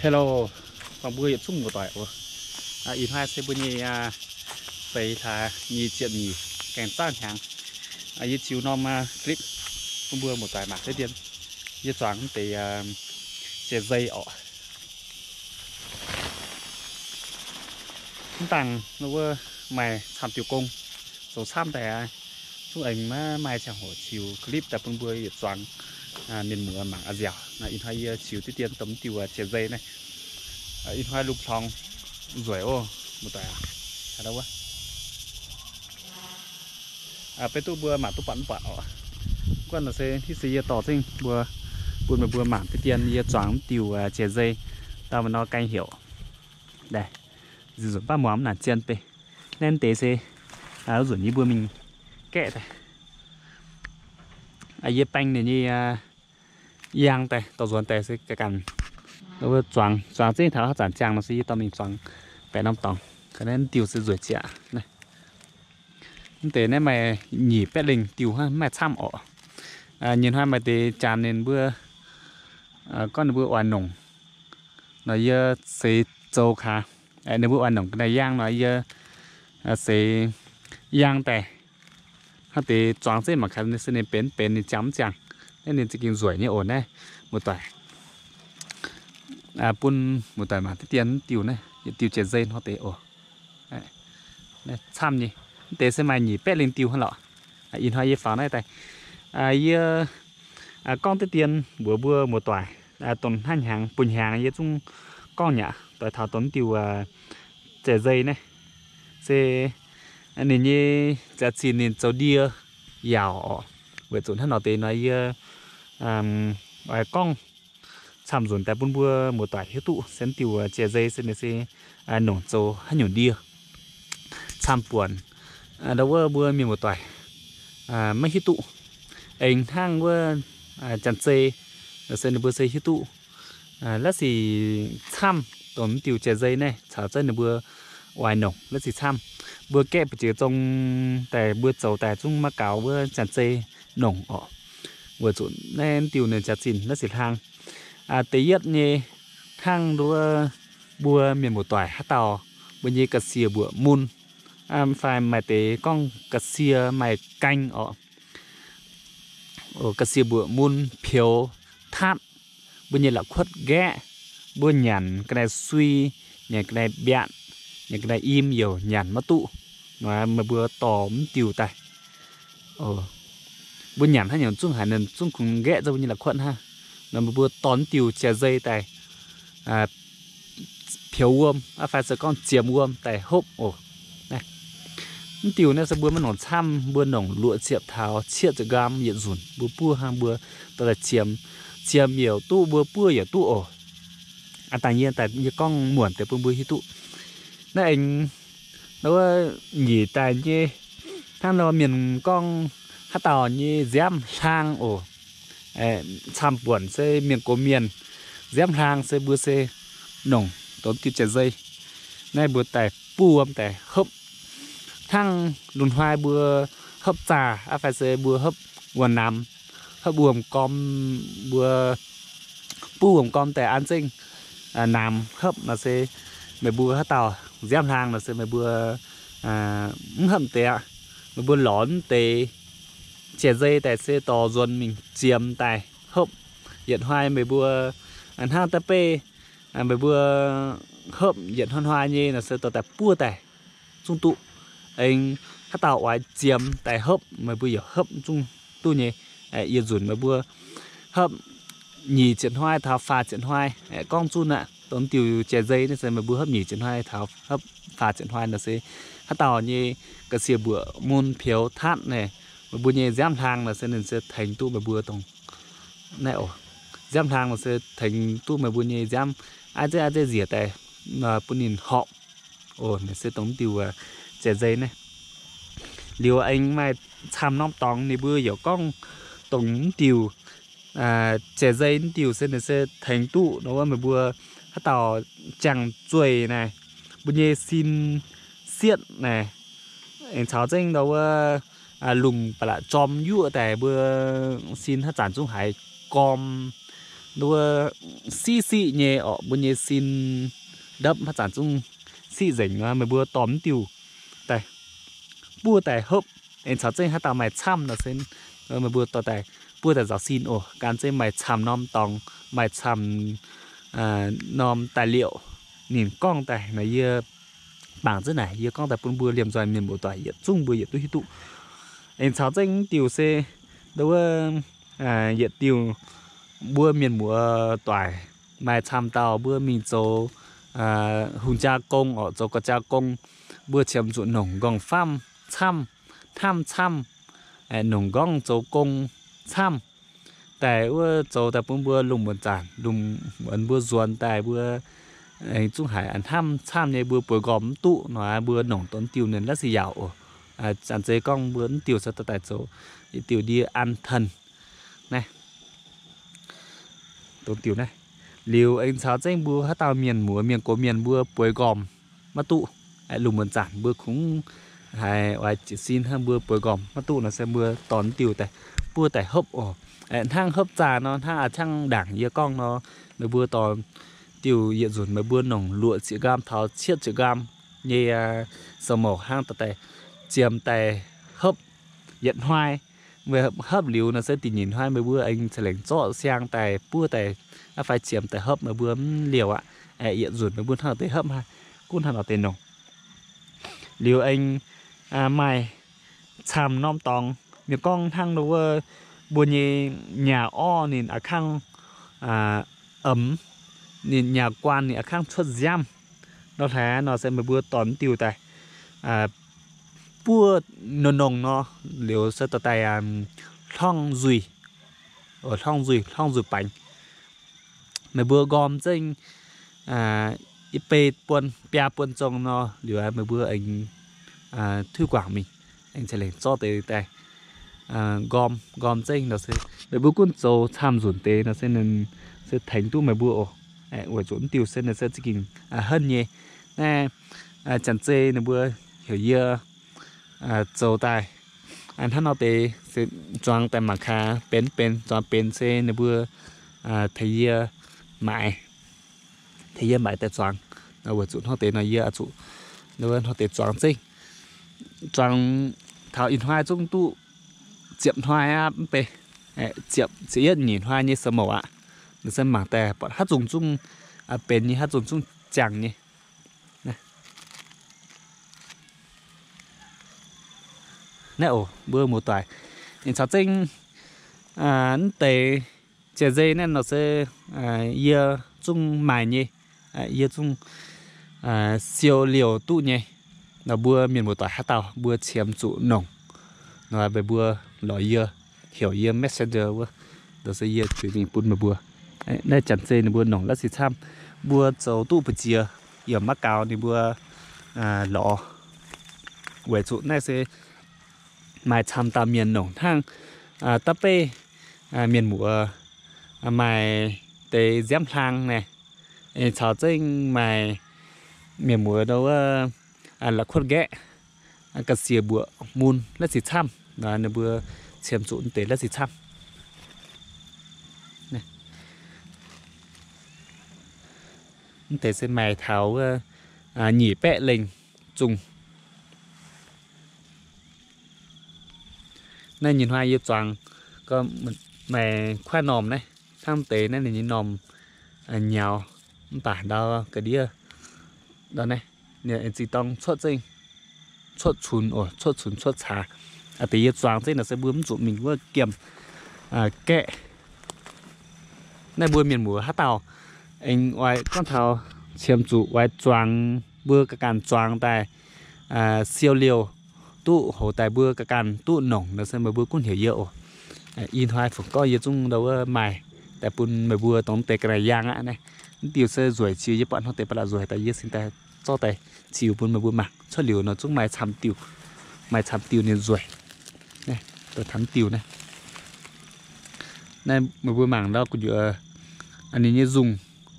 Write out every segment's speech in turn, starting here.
Hello, buangh mbuo yietc zungv muoz-doic oc. Ih hnoi se mbuo nyei feix hlaax nyei ziepc nyeic, gaengh zaangv hnyangx. Yie ziux norm clip bun mbuo muoz-doic mangc deix dien yie zuangx deix jai-zei oc. Mv dangh wuov maaih camv diuh gong zoux camv daaih, zungv aengx maiv maaih ziangh hoc ziux clip daaih bun mbuo yietc zuangx mienh muoz mangc a'nziaauc. Ih hnoi yie ziux deix dien dongh diuh jai-zei naaiv. Ih hnoi lungh hlorngx nzueic oc, muoz-doic aac. Beiv duqv mbuo mangc duqv buatc mv buatc oc. Guanh nor se hitv se yie dorh zengv mbuo, bun meih mbuo mangc deix dien yie zuangx diuh jai-zei dauh maaih nor gaengh heuc. Nzuonx baav muangx mv naanc zien bei. Naaiv deix se nzuonx yie mbuo mingh gaeqv daaih. Yie baeng ninh nyei yangh daaih dorh nzuonx daaih se ganh zuangx, zuangx zengv taux haaix zanc ziangh nor se yie dorh mingh zuangx baeqc norm dorngx. Naaiv diuh se nzueic ziaqc. Mv deix naaiv maaih nyic baeqv lengh diuh hnangv, maaih camv oc. Nyei hnoi maaih deix janx ninh mbuo gorngv ninh mbuo oix nongc nor yie seix zoux gaax. Ninh mbuo oix nongc ga'naaiv yangh nor yie seix yangh daaih. Hnangv deix zuangx zengv mangc gaax se ninh benx mv benx, ninh ziangh mv ziangh. Naaiv ninh za'gengh nzueic nyei oc naaiv, muoz-doic. Bun muoz-doic mangc deix dien diuh naaiv, yietc diuh jai-zei hnangv deix oc. Camv nyei. Mv deix se maaih nyic baeqv lengh diuh hnangv lorqc. Ih hnoi yie faaux naaiv daaih, yie gorngv deix dien mbuox mbuo muoz-doic, dongh hnangv hnyangx buo hnyangx yie zungv gorngv nyaqc doix taux dongh diuh jai-zei naaiv. Se ninh nyei jaax-zinh ninh zoux ndie yaauc oc. Weic zuqc hnangv nor deix nor yie oix gorngv camv nzunc daaih bun mbuo muoz-doic hiuv duqv se diuh jai-zei se ninh se nongc zoux haaix nyungc ndie. Camv buonc ndau wuov mbuo mienh muoz-doic maiv hiuv duqv. Aengx hnangv wuov janx-zei se ninh mbuo se hiuv duqv la'sic camv dongh diuh jai-zei naaiv caux zengv ninh mbuo oix nongc la'sic camv. Mbuo gaeqv ba'jiex zong daaih mbuo zoux daaih zungv maiv gaux wuov janx-zei nongc oc. Weic zuqc naaiv diuh ninh jaax-zinh la'sic hlang. Da'yietv nyei, hnangv nduov mbuo mienh muoz-doic haaix dauh mbuo nyei ga'sie mbuoqc mun, fai maaih deix gorngv ga'sie maaih gaeng oc. Ga'sie mbuoqc mun, peux, tatv, mbuo nyei la'kuotv nqaeqv, mbuo nyanc ga'naaiv sui, nyanc ga'naaiv mbiatc, nyanc ga'naaiv im youc nyanc maiv duqv. Meih mbuo dorh mv diuh daaih, mbuo nyanc haaix nyungc zungv haiz ninh zungv kungx nqaeqv zouv mbuo nyei la'kuotv hnangv. Nor meih mbuo dorh mv diuh jai-zei daaih, peux wuom, fai se gorngv ziemx wuom daaih hopv oc. Mv diuh naaiv se mbuo maiv nongc camv, mbuo nongc luoqc ziepc taux cietv ziepc nqaam yietc nzunc mbuo buov hnangv, mbuo dorh daaih ziemx. Ziemx youc duqv, mbuo buov youc duqv oc. Dangh yie daaih yie gorngv muonc deix bun mbuo hiuv duqv. Naaiv aengx wuov nyic daaih nyei, hnangv nor mienh gorngv haaix dauh nyei nziaamv hlaang oc. Camv buonc se mienh gox mienh nziaamv hlaang se mbuo se nongc dongh diuh jai-zei naaiv mbuo daaih buv wuom daaih hopv. Hnangv lungh hnoi mbuo hopv zaah, fai se mbuo hopv wuom-namx, hopv wuom-gorm, mbuo buv wuom-gorm daaih an zengv namx hopv nor se meih mbuo haaix dauh nziaamv hlaang nor se meih mbuo mv hopv deix aqv. Meih mbuo lorz mv deix jai-zei daaih se dorh nzuonx mingh ziemx daaih hopv. Yietc hnoi meih mbuo hnangv da'beiv meih mbuo hopv yietc hnoi-hnoi nyei nor se dorh daaih buov daaih zungv duqv. Aengx haaix dauh oix ziemx daaih hopv, meih mbuo yaac hopv zungv duqv nyei. Yie nzunc meih mbuo hopv nyic ziepc hnoi taux faah ziepc hnoi, gorngv zunv aqv. Dongh diuh jai-zei naaiv se meih mbuo hopv nyic ziepc hnoi taux hopv faah ziepc hnoi nor se haaix dauh nyei ga'sie mbuoqc mun peux tatv naaic, meih mbuo nyei nziaamv hlaang nor se ninh se tengx duqv meih mbuo dongh naaiv oc. Nziaamv hlaang nor se tengx duqv meih mbuo nyei nziaamv aav zeiz aav zeiz nzieqc daaih bun ninh horpc oc. Naaiv se dongh mv diuh jai-zei naaiv. Liuz aengx maaih camv norm dorngx ninh mbuo yaac gorngv dongh mv diuh jai-zei mv diuh se ninh se tengx duqv nor wuov meih mbuo haaix dauh jangx zueih naaic, mbuo nyei sin sietv naaic, aengx caux zengv ndau wuov lungh ba'laqc jorm yuoqv daaih mbuo sin haaix zanc zungv haiz gorm, wuov siqv siqv nyei orqc, mbuo nyei sin ndopv haaix zanc zungv siqv nzengc nor, meih mbuo dorh mv diuh daaih buov daaih hopv. Aengx caux zengv haaix dauh maaih camv nor se, meih mbuo dorh daaih buov daaih nzaaux sin oc. Gan zengv maaih camv norm dorngx, maaih camv norm daaih liouc, ninh gorngv daaih nor yie bangc zunv naaic, yie gorngv daaih bun mbuo liemh nzoih mienh muoz-doic yietc zungv mbuo yietc duqv hiuv duqv. Aengx caux zengv mv diuh se ndo wuov yietc diuh mbuo mienh muoz-doic maaih camv dauh mbuo mingh zoux hungh jaa gong orqc, zoux ga'jaa gong, mbuo qiemx zuqc nongc nqorngv-famv camv, hnamv camv, nongc nqorngv zoux gong camv. Daaih wuov zoux daaih bun mbuo lungh muonz zanc, lungh muonz mbuo nzuonx daaih mbuo zungv haiz hnamv camv nyei, mbuo bueix nqormh mv duqv nor, mbuo nongc dongh diuh ninh la'sic yaauc oc. Janx-zei gorngv mbuo mv diuh se dorh daaih zoux diuh ndie an ten naaiv, dongh diuh naaiv. Liuz aengx caux zengv mbuo haaix dauh mienh muoz mienh gox mienh mbuo bueix nqormh maiv duqv, lungh muonz zanc mbuo kungx haiz oix jiez sin hnangv, mbuo bueix nqormh maiv duqv nor se mbuo dorh diuh daaih buov daaih hopv oc. Hnangv hopv zaah nor, hnangv a'ciangv ndaangc yie gorngv nor, meih mbuo dorh diuh yietc nzunc meih mbuo nongc luoqc ziepc nqaam taux cietv ziepc nqaam nyei sou mouc hnangv dorh daaih ziemx daaih hopv yietc hnoi. Hopv liuz nor se da'nyeic hnoi meih mbuo aengx ca'lengc zorqv siang daaih buov daaih, aqv fai ziemx daaih hopv, meih mbuo mv liouh aqv. Yietc nzunc meih mbuo hnangv deix hopv gunv hnangv nor deix nongc. Liuz aengx maaih camv norm dorngx, mienh gorngv hnangv wuov mbuo nyei nyaah orv ninh a'kangv emx, ninh nyaah guaan ninh a'kangv cuotv nziaamv. Nor hlaax nor se meih mbuo dorh diuh daaih buov nongc nongc nor, liuz se dorh daaih hlorngv nzuih, hlorngv nzuih, hlorngv nzuih baengx. Meih mbuo nqorm zengv i bei buon biaa buon zong nor, liuz meih mbuo aengx tuix guangc mingh, aengx ca'lengc zorqv deix daaih nqorm, nqorm zengv nor se meih mbuo gunv zoux camv nzunc deix nor se ninh se tengx duqv meih mbuo oc. Weic zuqc diuh se ninh se za'gengh henv nyei. Naaiv janx-zei ninh mbuo heuc yie zoux daaih hnangv nor deix se zuangx daaih mangc gaax benx benx, zuangx benx se ninh mbuo tengx yie maaiz, tengx yie maaiz daaih zuangx. Weic zuqc hnangv deix nor yie zuqc hnangv deix zuangx zengv. Zuangx taux ih hnoi zungv duqv ziepc hnoi aqv, mv bei ziepc, ziepc yietv nyeic hnoi nyei sou mouc aqv. Ninh se mangc daaih buatc haaix zungh zungv benx nyei, haaix zungh zungv ziangh nyei. Naaiv oc, mbuo muoz-doic, ninh caux zengv mv deix jiex nzei naaiv nor se yie zungv maaih nyei, yie zungv siou liouh duqv nyei. Nor mbuo mienh muoz-doic haaix dauh mbuo qiemx zuqc nongc nor, meih mbuo lorz yie, heuc yie messenger wuov, nor se yie juix mingh bun meih mbuo. Naaiv janx-zei ninh mbuo nongc la'sic camv, mbuo zoux duqv mbu'ziex yaac maiv gaux ninh mbuo lorz. Weic zuqc naaiv se maaih camv dauh mienh nongc hnangv da'beiv mienh muoz maaih deix nziaamv hlang naaic, caux zengv maaih mienh muoz ndo wuov la'kuotv nqaeqv, ga'sie mbuoqc mun la'sic camv, ninh mbuo qiemx zuqc deix la'sic camv. Mv deix se maaih taux wuov nyic baeqv lengh zungh. Naaiv nyei hnoi yie zuangx maaih kuaaiv normh naaiv, hnangv deix naaiv ninh nyei normh nyaux, mv baac ndau ga'ndiev ndau naaiv, ninh zingh dorng cuotv zengv, cuotv cunx oc, cuotv cunx cuotv caax. Deix yie zuangx zengv nor se mbuo mv zuqc mingh wuov giemh gaeqv. Naaiv mbuo mienh muoz haaix dauh aengx oix gorngv taux qiemx zuqc oix zuangx, mbuo ga'ganh zuangx daaih siou liouh duqv, hoc daaih mbuo ga'ganh duqv nongc nor se meih mbuo gunv heuc yie oc. Ih hnoi fungx gorngv yie zungv ndo wuov maaih daaih bun meih mbuo dongh deix ga'naaiv yaangh aqv naaiv. Mv diuh se nzueic ziux yie buatc hnangv deix ba'laqc nzueic daaih yie cingx daaih zorqv daaih ziux bun meih mbuo mangc cuotv liuz nor zungv maaih camv diuh, maaih camv diuh ninh nzueic. Naaiv daaih camv diuh naaiv. Naaiv meih mbuo mangc ndau gu'nyuoz ninh nyei nzungh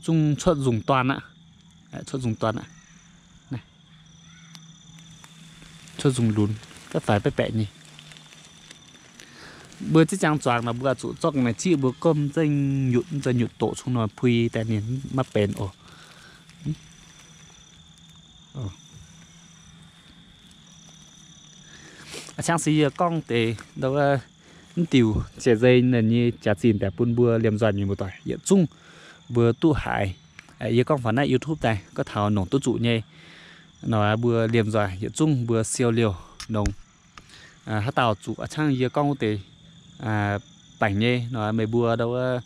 zungv cuotv nzungh dorn aqv. Cuotv nzungh dorn aqv. Cuotv nzungh lunx, ga'faix baeqv baeqc nyei. Mbuo ziex ziangx zuangx nor mbuo zuqc zorqv naaic zieqv mbuo gomv zengv nyutc, nyutc doqc cung nor pui daaih ninh maiv benx oc. A'ciangv se yie gorngv deix ndau wuov mv diuh jai zei naaic nyei jaax-zinh daaih bun mbuo liemh nzoih mienh muoz-doic yietc zungv mbuo duqv haiz. Yie gorngv faaux naaiv YouTube daaih gorngv taux nongc duqv zuqc nyei nor, mbuo liemh nzoih yietc zungv mbuo siou liouh nongc. Haaix dauh zuqc a'ciangv yie gorngv wuov deix baengc nyei nor, meih mbuo ndau wuov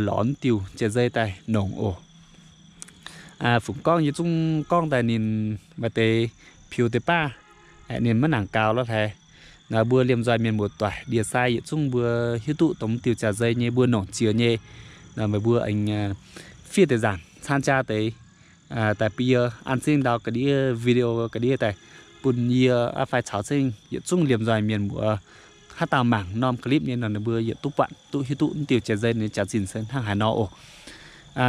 lorz mv diuh jai zei daaih nongc oc. Fungc gorngv yie zungv gorngv daaih ninh maaih deix piux deix baav, ninh maiv nangc gaux lorh haic. Nor mbuo liemh nzoih mienh muoz-doic ndie-sai yietc zungv mbuo hiuv duqv dongh mv diuh jaax zei nyei mbuo nongc jiex nyei nor, meih mbuo aengx fiev deix nzaangc caan jaa deix daaih bun yie an zengv ndau ga'ndiev video ga'ndiev daaih bun yie aqv fai caux zengv yietc zungv liemh nzoih mienh muoz haaix dauh mangc norm clip nyei nor ninh mbuo yietc duqv buatc duqv hiuv duqv mv diuh jai zei nyei jaax-zinh se hnangv haaix nor oc.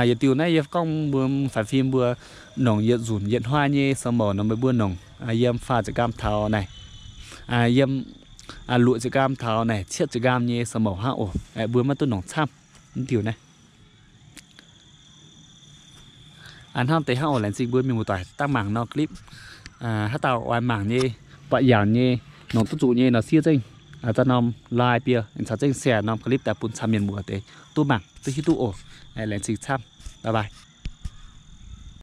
Yietc diuh naaiv yie gorngv mbuo faix fim mbuo nongc yietc nzunc yietc hnoi nyei sou mouc nor meih mbuo nongc yiem faah ziepc nqaam taux naaic, yiem luoqc ziepc nqaam taux naaic cietv ziepc nqaam nyei sou mouc hnangv oc. Mbuo maiv duqv nongc camv mv diuh naaiv. Hnangv deix hnangv oc. Laengz zingh mbuo mienh muoz-doic daaih mangc norm clip. Haaix dauh oix mangc nyei, buatc yaauc nyei, nongc duqv zuqc nyei nor siev zengv za'gengh norm like bie caux zengv share norm clip daaih bun camv mienh muoz deix duqv mangc duqv hiuv duqv oc. Laengz zingh camv. Bye bye.